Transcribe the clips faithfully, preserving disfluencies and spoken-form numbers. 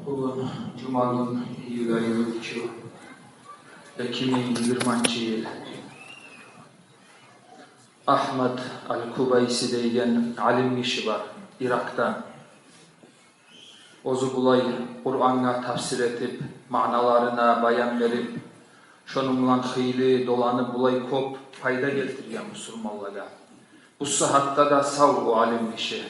Бугюн жума гюн, июль айны уьчю, эки минг йигирманчы йыл. Агьмад аль-Кубайси деген алим гиши бар Иракъда. Оьзю булай Къурангъа тафсир этип, маъналарына баян берип, шону булан хыйлы доланып, булай кёп пайда гелтирген бусурманлагъа. Бу сагьатда да сав о алим гиши.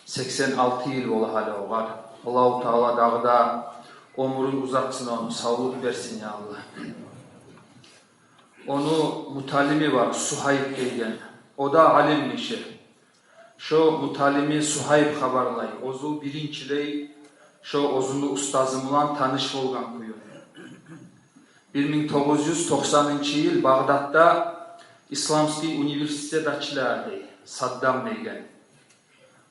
Сексен алты йыл бола гьали огъар. Аллагьу Таала дагъы да оьмюрюн узатсын ону, савлукъ берсин, я Аллагь. Ону муталими бар, Сугьайб деген. О да алим гиши. Шо муталими Сугьайб хабарлай, оьзю биринчилей шо оьзюню устазы булан таныш болгъан кююн. Бир минг тогъуз юз токъсанынчы йыл Багъдатда Исламский университет ачыла дей, Саддам деген.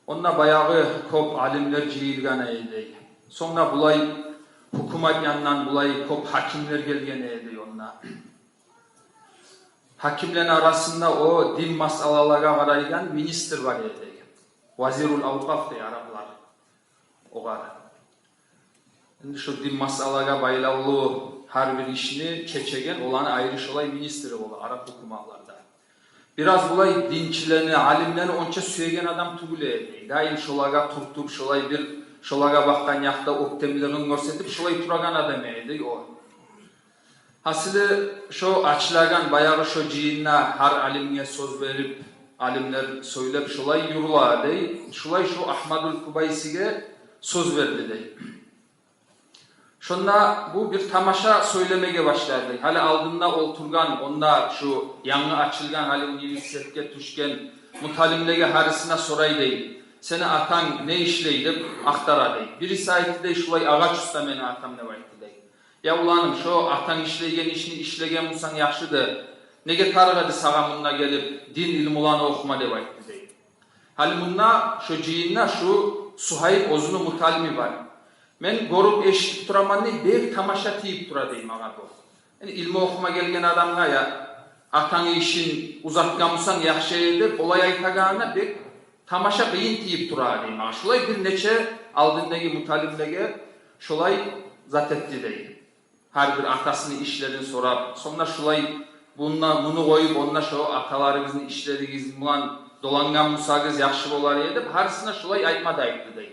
Онда баягъы кёп алимлер жыйылгъан эди дей. Сонг да булай гьукумат янындан булай кёп гьакимлер гелген эди дей онда. Гьакимлени арасында о дин масъалалагъа къарайгъан министр бар эди дей. Вазирул авкъаф дей араплар огъар. Энди шо дин масъалагъа байлавлу гьар бир ишни чечеген, оланы айры шолай министри бола арап гьукуматларда. Бираз булай динчилени, алимлени онча сюеген адам тюгюл эди дей. Дайым шолагъа тюртюп, шолай бир шолагъа бакъгъан якъда оьктемлигин гёрсетип, шолай турагъан адам эди дей о. Гьасили, шо ачылагъан баягъы шо жыйында гьар алимге сёз берип, алимлер сёйлеп, шолай юрюле дей. Шолай шо Агьмадул Кубайсиге сёз берди дей. Шонда бу бир тамаша сёйлемеге башлады дей. Гьали алдында олтургъан, онда шу янгы ачылгъан гьали университетге тюшген муталимлеге гьарисине сорай дей: «Сени атанг не ишлей?» — деп ахтара дей. Бириси айтды дей: «Шулай агъач уста мени атам», — деп айтды дей. «Я уланым, шо атанг ишлейген ишни ишлеген бусанг яхшыды. Неге тарыкъ эди сагъа мунда гелип дин илмуланы охума?» — деп айтды дей. Гьали мунда шо жыйында шу Сугьайб оьзюню муталими бар. «Мен гёрюп, эшитип тураман дей, бек тамаша тийип тура дей магъа бу. Яни илму охума гелген адамгъа, я, атангны ишин узатгъан бусанг яхшы эди деп олай айтагъанына бек тамаша, къыйын тийип тура дей магъа. Шулай бир нече алдындагъы муталимлеге шулай зат этди дей. Гьар бир атасыны ишлерин сорап, сонг да шулай, мунда, муну къоюп, онда шо аталарыгъызны ишлеригиз булан долангъан бусагъыз яхшы болар эди», — деп гьарисине шулай айтма да айтды дей.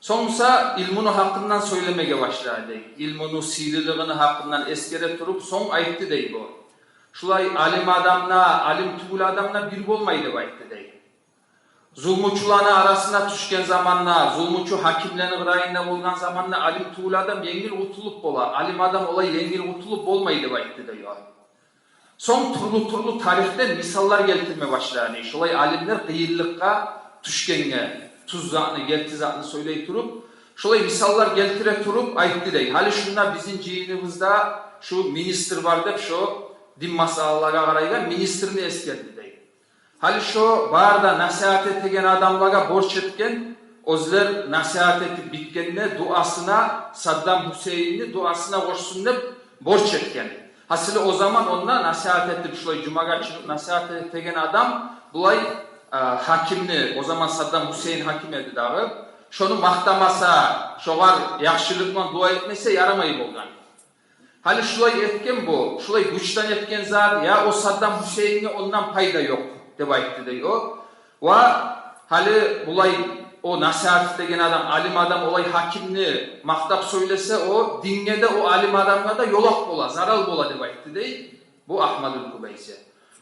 Сонг буса илмуну гьакъындан сёйлемеге башлады дей. Илмуну сыйлылыгъыны гьакъындан эсгере туруп, сонг айтды дей бу: «Шулай алим адам да, алим тюгюл адам да бир болмай», — деп айтды дей. Зулмучуланы арасына тюшген заманда, зулмучу гьакимлени къырыйында болгъан заманда алим тюгюл адам енгил къутулуп бола, алим адам олай енгил къутулуп болмай деп айтды дей о. Сонг тюрлю-тюрлю тарихден мисаллар гелтирме башлады. Шолай алимлер къыйынлыкъгъа тюшгенге, тюз затны, герти затны сёйлей туруп, шолай мисаллар гелтире туруп айтды дей. Гьали шунда бизин жыйыныбызда шу министр бар деп, шо дин масъалалагъа къарайгъан министрни эсгерди дей. Гьали шо бары да насигьат этеген адамлагъа борч этген, оьзлер насигьат этип битгенде дуасына, Саддам Гьусейинни дуасына къошсун деп борч этген. Гьасили, о заман онда насигьат этип, шулай жумагъа чыгъып насигьат этеген адам булай, э, гьакимни, о заман Саддам Гьусейин гьаким эди дагъы, шону макътамаса, шогъар яхшылыкъ булан дуа этмесе ярамай болгъан. Гьали шулай этген бу, шулай гючден этген зат, я о Саддам Гьусейинге ондан пайда ёкъ деп айтды дей о. Ва гьали булай о насигьат этеген адам, алим адам олай гьакимни макътап сёйлесе, о динге де, о алим адамгъа да ёлакъ бола, зарал бола деп айтды дей бу Агьмадул Кубайси.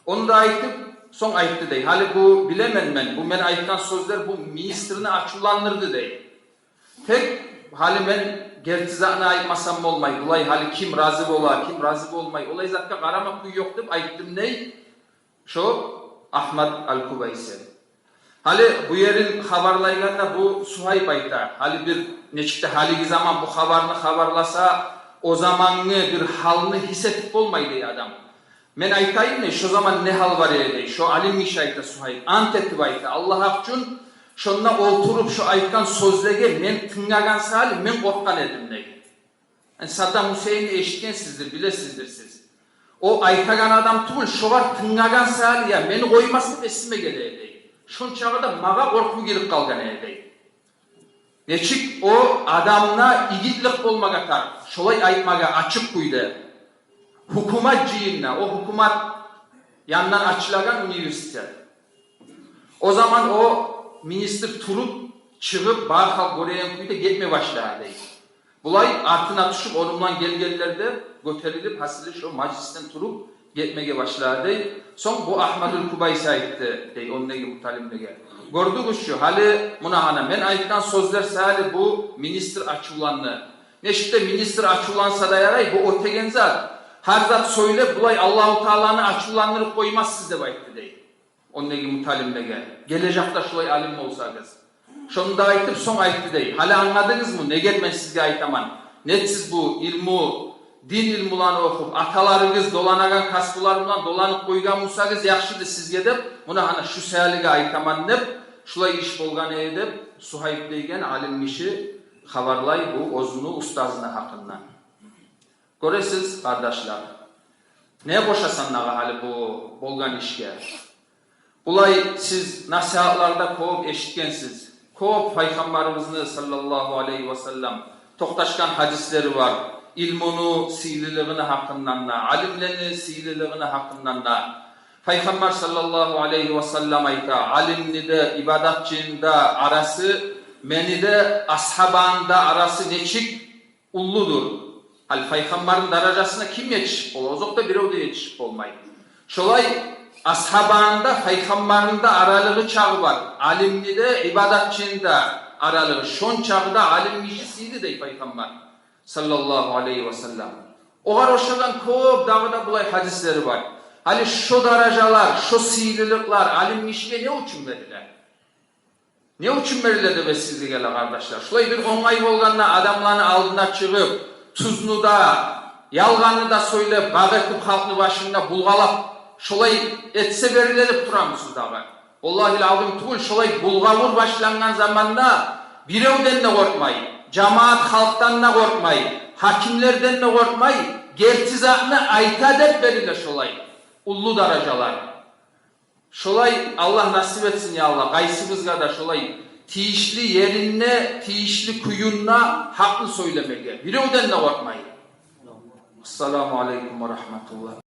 Ону да айтып, сонг айтды дей: «Гьали бу билемен мен, бу мен айтгъан сёзлер бу министрни ачувландырды», — дей. «Тек гьали мен герти затны айтмасам болмай, булай гьали ким рази бола, ким рази болмай, олай затгъа къарама кюй ёкъ деп айтдым», — дей шо Агьмад аль-Кубайси. Гьали бу ерин хабарлайгъанда бу Сугьайб айта: «Гьали бир нечик де гьалиги заман бу хабарны хабарласа, о замангъы бир гьалны гьис этип болмай, — дей, — адам. Мен айтайым, — дей, — шо заман не гьал бар эди, — дей, — шо алим гиши айта, Сугьайб, ант этип айта, Аллагь гьакъ учун, шонда олтуруп шо айтгъан сёзлеге мен тынглагъан саялы мен къоркъгъан эдим, — дей. — Яни Саддам Гьусейинни эшитгенсиздир, билесиздир сиз. О айтагъан адам тюгюл, шогъар тынглагъан саялы, я мени къоймас деп эсиме геле эди, — дей. — Шончакъы да магъа къоркъув гелип къалгъан эди, — дей. Нечик о адамгъа игитлик болмагъа тарыкъ, шолай айтмагъа ачыкъ кюйде. Гьукумат жыйынына, о гьукумат янындан ачылагъан университет. О заман о министр туруп, чыгъып, бар халкъ гёреген кюйде гетме башлай дей. Булай артына тюшюп, ону булан гелгенлер де гётерилип, гьасили шо мажлисден туруп гетмеге башлай дей. Сонг бу Агьмадул Кубайси айтды дей ондагъы муталимлеге: «Гёрдюгюз чю, гьали муна гьана мен айтгъан сёзлер саялы бу министр ачувланды. Нечик де министр ачувланса да ярай, бу оьтеген зат. Гьар зат сёйлеп, булай Аллагьу Тааланы ачувландырып къоймассыз», — деп айтды дей ондагъы муталимлеге. «Гележекде шулай алим болсагъыз». Шону да айтып, сонг айтды дей: «Гьали англадыгъызмы, неге мен сизге айтаман? Нетсиз бу илму, дин илмуланы охуп, аталарыгъыз доланагъан касбулар булан доланып къойгъан бусагъыз, яхшыды сизге деп, муна гьана шу саялыгъа айтаман», — деп, шулай иш болгъан эди деп, Сугьайб деген алим гиши хабарлай бу оьзюню устазыны гьакъындан. Гёресиз, къардашлар, не къошасан дагъы гьали бу болгъан ишге? Булай сиз насигьатларда кёп эшитгенсиз. Кёп Пайхаммарыбызны, саллаллагьу алайгьи ва саллам, токъташгъан гьадислери бар. Илмуну сыйлылыгъыны гьакъындан да, алимлени сыйлылыгъыны гьакъындан да. Пайхаммар, саллаллагьу алайгьи ва саллам, айта: «Алимни де, ибадатчыны да арасы мени де, асгьабаны да арасы нечик уллудур». Гьали Пайхаммарны даражасына ким етишип бола? Озокъда, бирев де етишип болмай. Шолай асгьабаны да, Пайхаммарны да аралыгъы чакъы бар. Алимни де, ибадатчыны да аралыгъы. Шончакъы да алим гиши сыйлы дей Пайхаммар, саллаллагьу алайгьи ва саллам. Огъар ошагъан кёп дагъы да булай гьадислери бар. Гьали шо даражалар, шо сыйлылыкълар алим гишиге не учун бериле? Не учун бериле деп эсигизге геле, къардашлар? Шулай бир онгай болгъанда адамланы алдына чыгъып, тюзню де, ялгъанны да сёйлеп, бакъ этип, халкъны башында булгъалап, шолай этсе бериле деп турамысыз дагъы? Валлагьил азим тюгюл, шолай булгъавур башлангъан заманда биревден де къоркъмай, жамаат халкъдан да къоркъмай, гьакимлерден де къоркъмай, герти затны айта деп бериле шолай уллу даражалар. Шолай Аллагь насип этсин, я Аллагь, къайсыбызгъа да шолай тийишли еринде, тийишли кююнде гьакъны сёйлемеге, биревден де къоркъмай. Ассаламу алайкум ва рагьматуллагь.